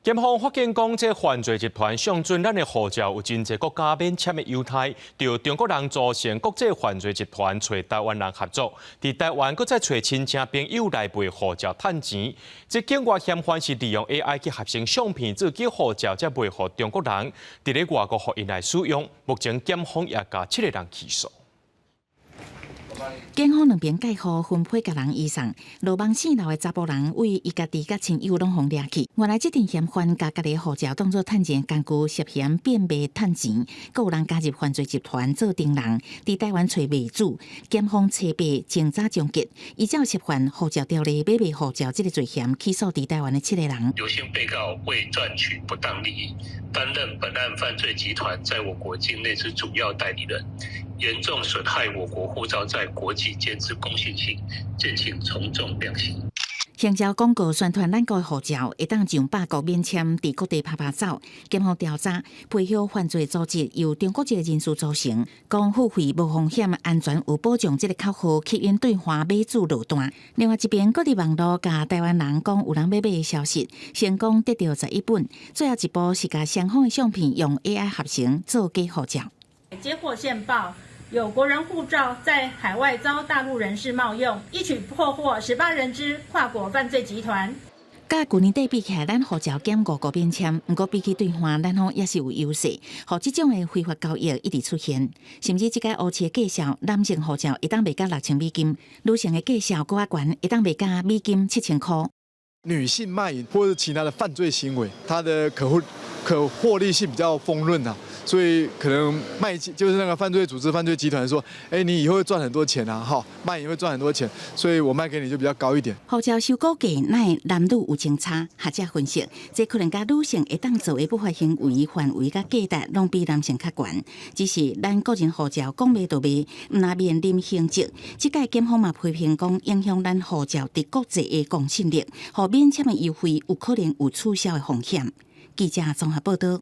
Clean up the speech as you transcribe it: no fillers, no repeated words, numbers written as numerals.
檢方發現講，這犯罪集團相準咱的護照有真濟國家免簽的猶太，著中國人組成國際犯罪集團，揣台灣人合作，佇台灣閣再揣親戚朋友來賣護照趁錢。這境外嫌犯是利用 AI 去合成相片做假護照，才賣予中國人，佇咧外國予𪜶來使用。目前檢方也共七個人起訴。檢方兩邊蓋號分批共人移送，羅網四樓的查埔人為伊家己佮親友攏予掠去。原來這陣嫌犯共家己護照當做趁錢工具，涉嫌變賣趁錢，閣有人加入犯罪集團做中人，佇台灣揣賣主。檢方初八偵查終結，依照涉犯護照條例買賣護照這個罪嫌起訴佇台灣的七個人。劉姓被告為賺取不當利益，擔任本案犯罪集團在我國境內之主要代理人，嚴重損害我國護照在國際間之公信性，建請從重量刑。行銷廣告宣傳咱國的護照會當上百國免簽，佇各地趴趴走。檢方調查背後犯罪組織由中國籍人士組成，講付費無風險、安全有保障，這個口號吸引對岸買主落單。另外一邊，閣佇網路共台灣人講有人欲買的消息，成功得著11本。最後一步是共雙方的相片用 AI 合成做假護照。接獲線報，有國人護照在海外遭大陸人士冒用，一舉破獲18人之跨國犯罪集團。佮舊年底比起來，咱護照減五國免簽，毋過比起對岸，咱方也是有優勢。予這種的非法交易一直出現，甚至這個烏市的介紹，男性護照會當賣到6000美金，女性的介紹閣較懸，會當賣到美金7000箍。女性賣淫或者其他的犯罪行為，它的可獲利性比較豐潤啊，所以可能賣就是那個犯罪組織、犯罪集團說，哎，你以後會賺很多錢啊，哈，賣淫會賺很多錢，所以我賣給你就比較高一點。護照收估價，哪會男女有相差？學者分析，這可能佮女性會當做的不法行為範圍佮價值，攏比男性較懸。只是咱個人護照講賣就賣，毋但面臨刑責。這屆檢方嘛批評講，影響咱護照佇國際的公信力，予免簽的優惠有可能有取消的風險。記者綜合報道。